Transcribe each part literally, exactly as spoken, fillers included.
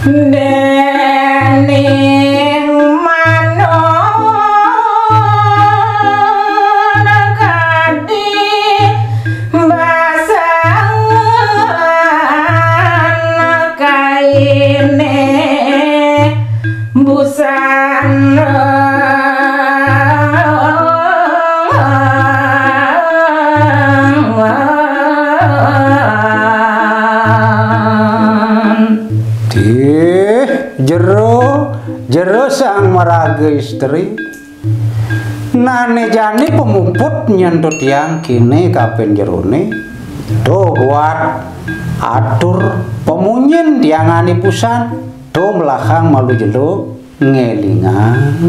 Dening manun kadi basangan kaine busana. Dih, jero, jero sang maraga istri. Nane jani pamuput nyen to tiang kene kapen jerone. To buat atur pamunyin tiangane pusan. To melahang malu jelo ngelingang.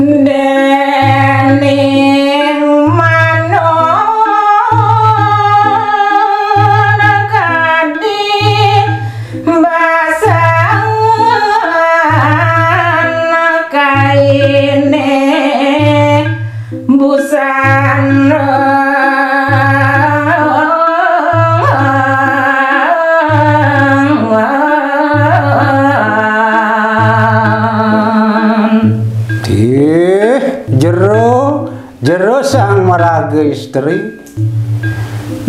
Dening manun kadi basangan kaine busana. Dih, jero, jero sang maraga istri.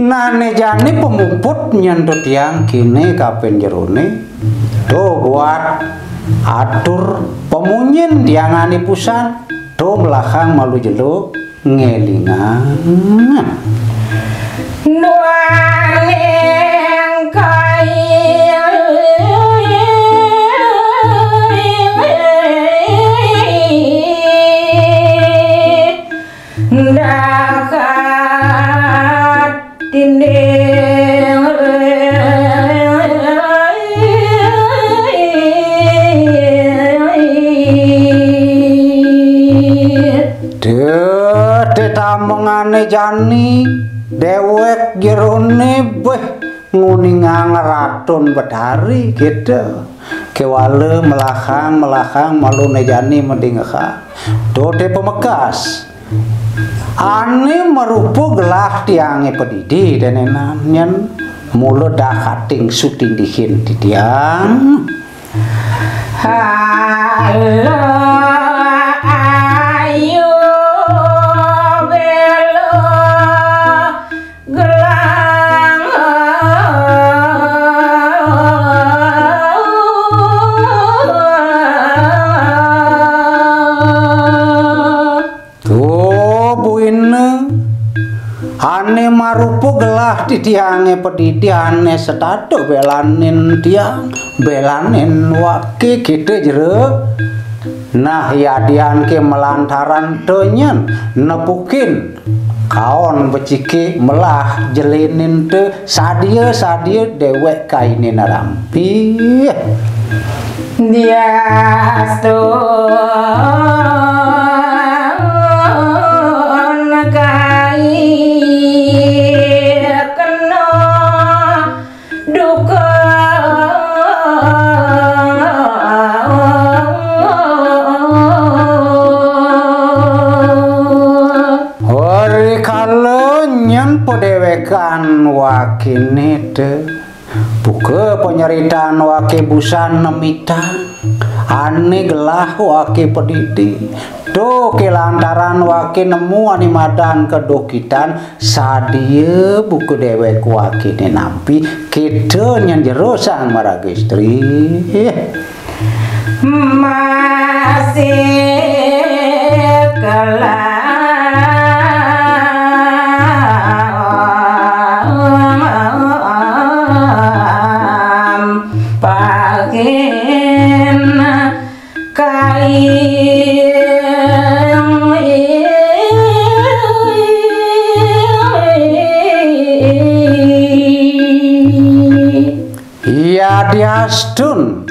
Nane jani pamuput nyen to tiang kene kapen jerone. To buat atur pamunyin tiangane pusan. To melahang malu jelo ngelingang. Nuaning kai dahat dinding. Deh, deh tamengane jani, dewek jerone beh nguningang Ratun Betari gitu. Kewala melahang, melahang malu ne jani mending ha. Dote pemekas. Ane marupa gelah tiange padidi denenan nyen mula dah kating sutindihin titiang. Halo ayu belo gelang. Tuh, buina. Ane marupa gelah titiange padidi ane setata belanin tiang, belanin wake kita jero. Nah, yadian ke melantaran tenyen nepukin kaon becike melah jelenin te sadia-sadia dewek kaine narampi. Diastun kai kena duka. Hari kala nyen padewekan wakine te buka panyeritan wake busan nemitan ane gelah wake padidi. To ke lantaran wake nemu ane madan kedukitan sadia buka dewek wakine nampi kita nyen jero sang maraga istri. Masih kelam Pakin kaing. Yadiastun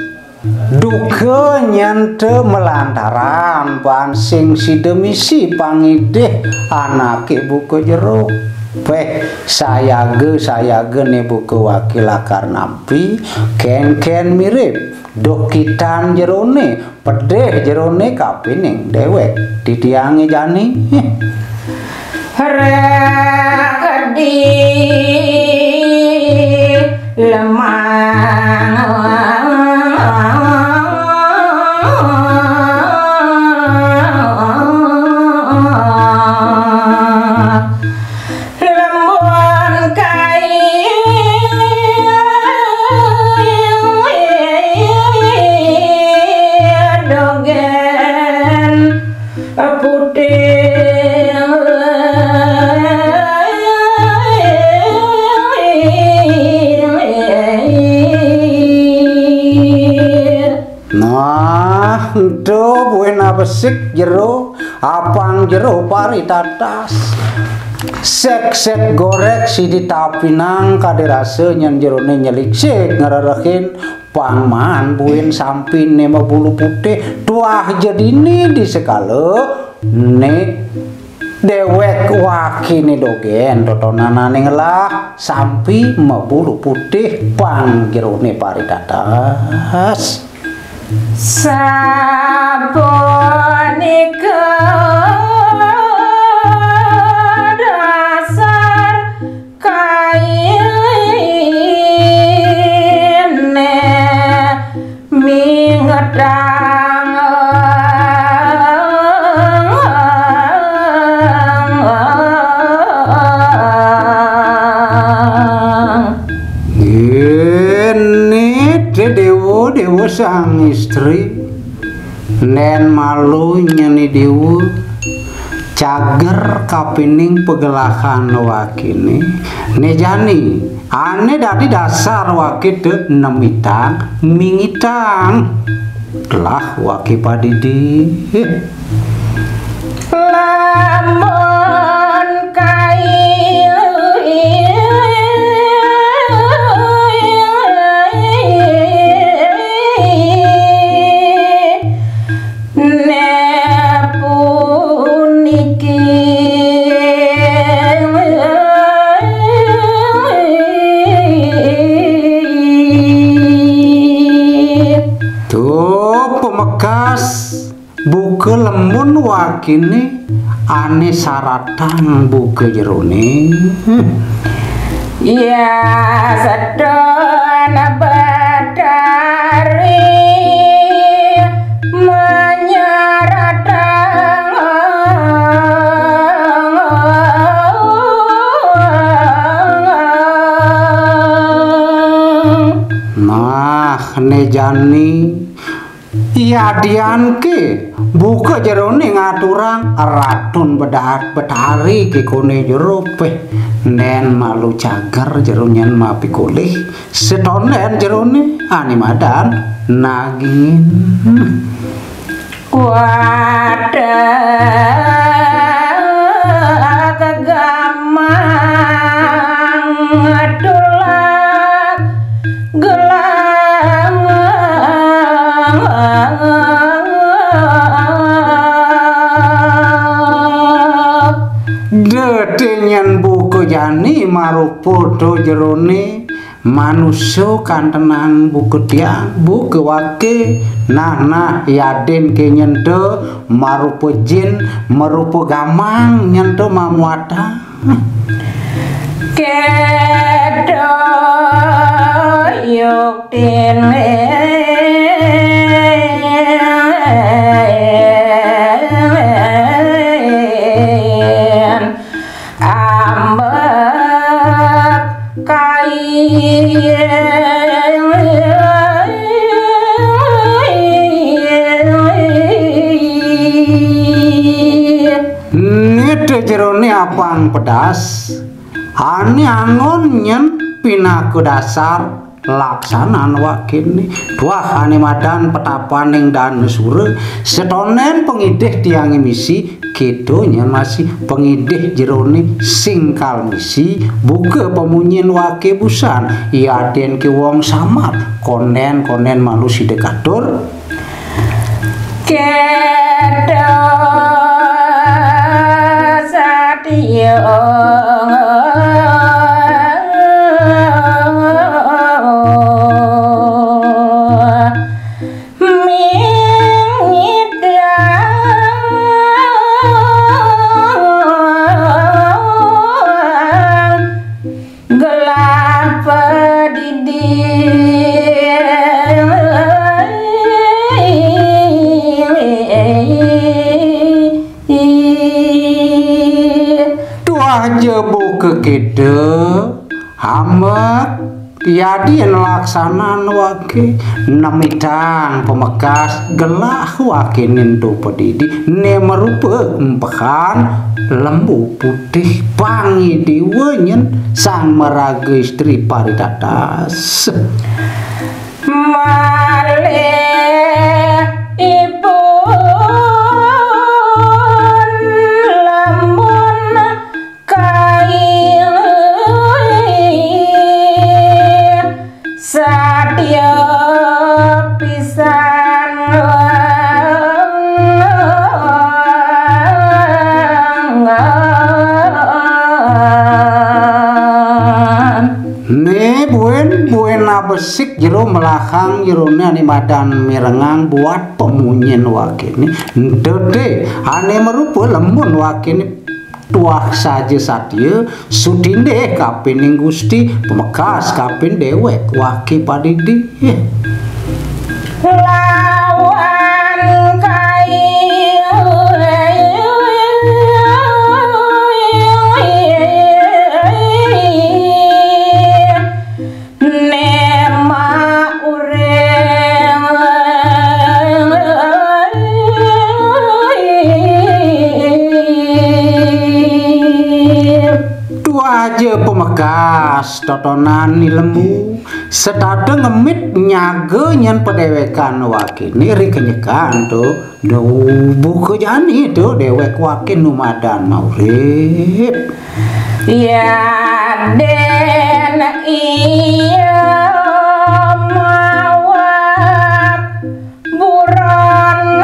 duka nyén té malantaran baan sing sida misi pangidih anaké buka jero. Péh, sayaga-sayaga né buka waki lakar nampi, kénkén mirib, dukitan jeroné, pedih jeroné kapining déwék titiangé jani. Rek di lemah. Lembun kai dogen putih. Nah, ento buin abesik jero, apang jero paritatas. Sek-sek gorék sidi tapinang kadé rasa nyén jeroné nyeliksik ngrerehin pang maan buin sampiné mabulu putih tuah ja dini di sekala né déwék wakiné dogén totonanané ngelah sampi mabulu putih pang jeroné paritatas. Sapunika dasar kainé mingetang. Ini té déwa, déwa sang istri. Ndén malu nyén i déwa, cager kapining pagelahan wakiné. Né jani, ané dadi dasar waki té nemitang, mingitang. Telah waki padidi. Lamun kai né puniki. Tuh, pamekas buka lembun wakiné ané saratang buka jeroné. Ya sedana Betari manyaratang. Nah, né jani yadian ké buka jeroné ngaturang Ratun Bedat Betari ké koné jero péh. Ndén malu cager jero nyén mapikolih. Setondén jeroné ané madan nagingin. Wadah gamang tulak gelang. Deté nyén buka jani marupa to jeroné manusa kantenang buka tiang, buka waké. Nah, nah, yadin ké nyén té marupa jin, marupa gamang nyén té mamuatan. Kéto yuktin ambek kai. Nita jeroné apang pedas, ané anggon nyén pinaka dasar laksanan wakéné. Duah ané madan petapaning Danasura, setonden pangidih tiangé misi, kéto nyén masih pangidih jeroné singkal misi, buka pamunyin waké busan, yadin ké wong sambat, konden-konden malu sida katur. Kéto satia mingidang gelah padidi. Tuah jebo kekéto, amek yadin laksanan waké, nemitang pamekas gelah waké nénto padidi, né marupa empehan lembu putih pangidih nyén sang maraga istri paritatas. Malih ipun lamun kaing satia pisan. Né buin, buin abesik jero melahang jeroné ané madan mirengang buat pamunyin wakéné. Ento té ané marupa lembun wakéné tuah saja satia, sutindih kapining Gusti, pamekas kapin déwék waké padidi. Lawan kayu nema ureng. Tuah ja pamekas totonan Ni Lembu, setata ngemit nyaga nyén padéwékan wakéné ri kenyekan to. Duh, buka jani to déwék waké nu madan maurip. Yadin iya mawak buron.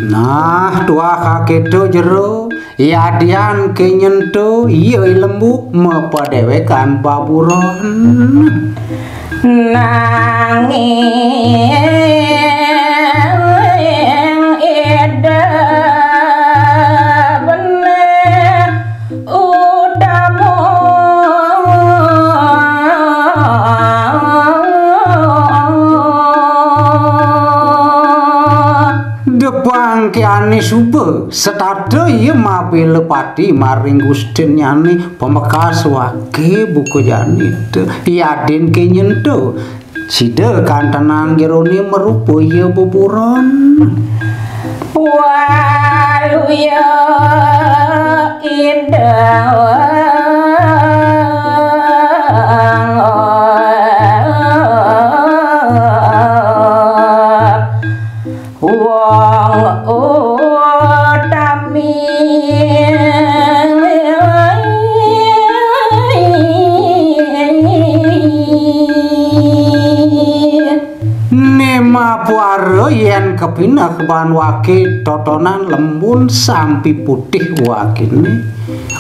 Nah, tuah kakéto jero. Yadian ké nyén to, iya I Lembu mapadéwékan baburon. Nanging ida bené utama. Depang ké ané suba, setata iya mabéla pati maring gustinnyané, pamekas waké buka jani to. Yadin ké nyén to, sida kantenang jeroné marupa iya beburon. Waluya ida wong utami. Né mapuara yén kapineh ban waké totonan lembun sampi putih wakéné.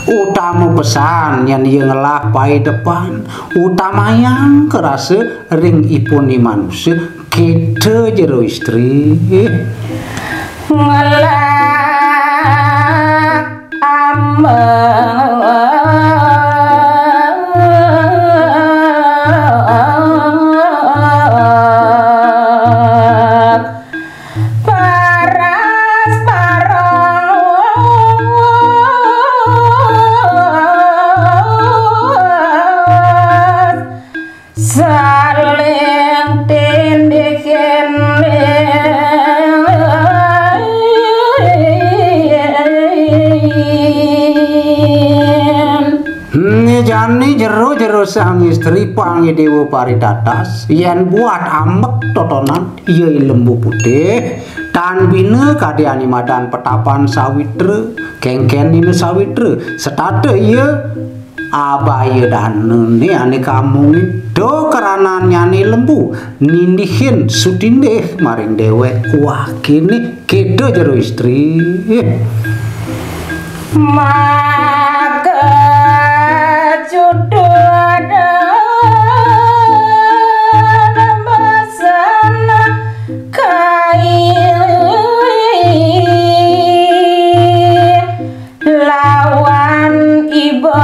Utama pesan yén iya ngelah paidepan, utamayang karasa ring ipun i manusa, kéto jero istri. Ngelah ambek paras parong saling tindihin. Ane jero-jero sang istri pang Dewa paritatas, yen buat ambek totonan, iya lembu putih, tan bina kadi ane madan petapan sawitra, kengken dina sawitra, setata iya abaya danane ane kamungin, do kerananyane lembu, nindihin sutindih maring dewek wakene. Kita jero istri. Maka judul dan basana kaili lawan iba.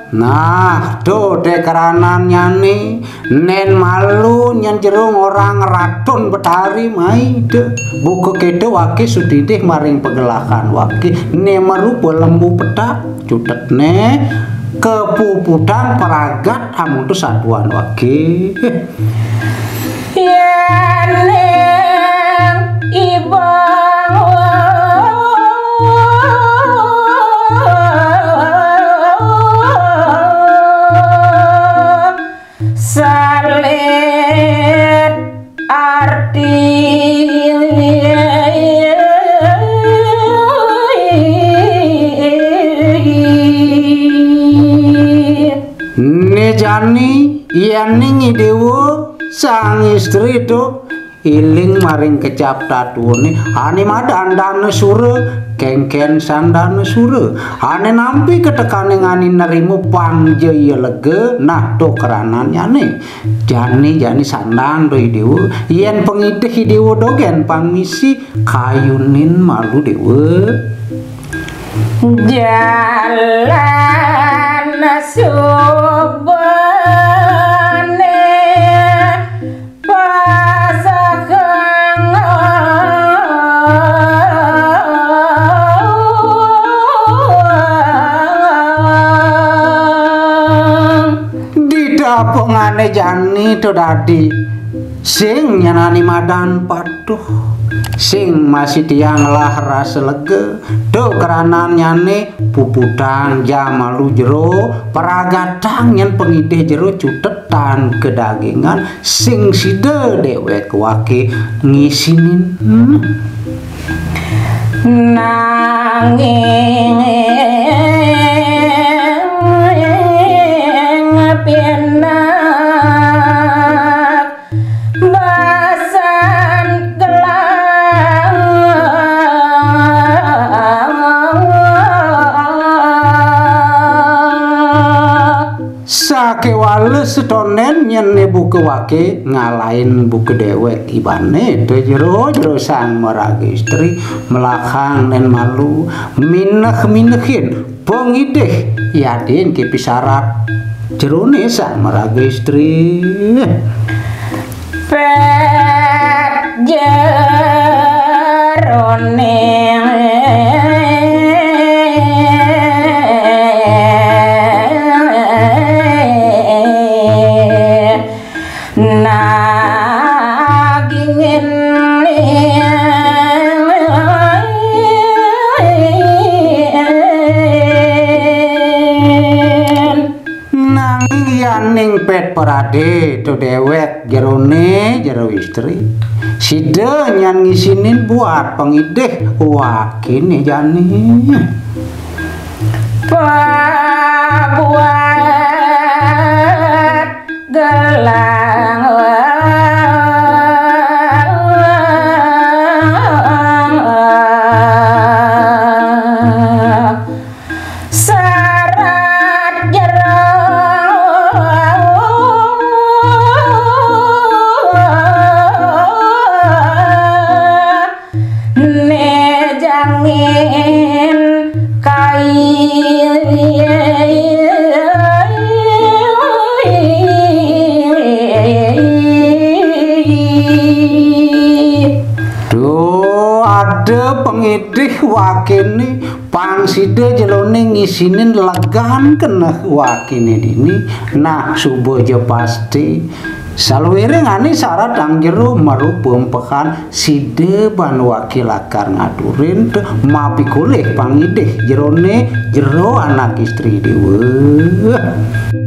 Nah, to dek kerananyane, nen malu nyen jero orang ratun betari mai de. Buka keto wake sutindih maring pegelakan wake, ne merupa lembu petak, cutetne kepuputang peragat amonto satuan wake. Yen ning ibang salit arti. Ne jani, yen ning Idewa sang istri to iling maring kecap tatuone, ane madan dana sura, kengken sandana sura, ane nampi ketekaning ane nerima pangja iya lega, nah to kerananyane. Jani, jani sandang to Idewa, yen pangidih Idewa dogen pang misi, kayunin malu Dewa. Jalan subane pasakang. Didapengane jani to dadi sing nyenani madan patuh, sing masih tiang lah rasa lega, to kerananyane puputang jamalu jero, peragatang nyen pangidih jero cutet tan kedagingan, sing sida dewek wake ngisinin. Nanging pinak basan gelang. Sakewala setonden nyen ne buka wake ngalahin buka dewek ibane, to jero-jero sang maraga istri, melahang nen malu, mineh-minehin pangidih yadin ke pisarat jerone sang maraga istri. Pet jerone nagingin. Nanging yaning pet parade to dewek jerone jero istri, sida nyan ngisinin buat pangidih wakene jani. Pabuat gelang sarat jero. Ne jangin kai. Duh, ada pengidih wakene, pang sida jelone ngisinin legan keneh wakene dini. Nah, suba ja pasti Saluwiring ané sarat tang jero marupa empehan sida ban wakil lakar ngaturin te mapikolih pangidih jerone jero anak istri dewa.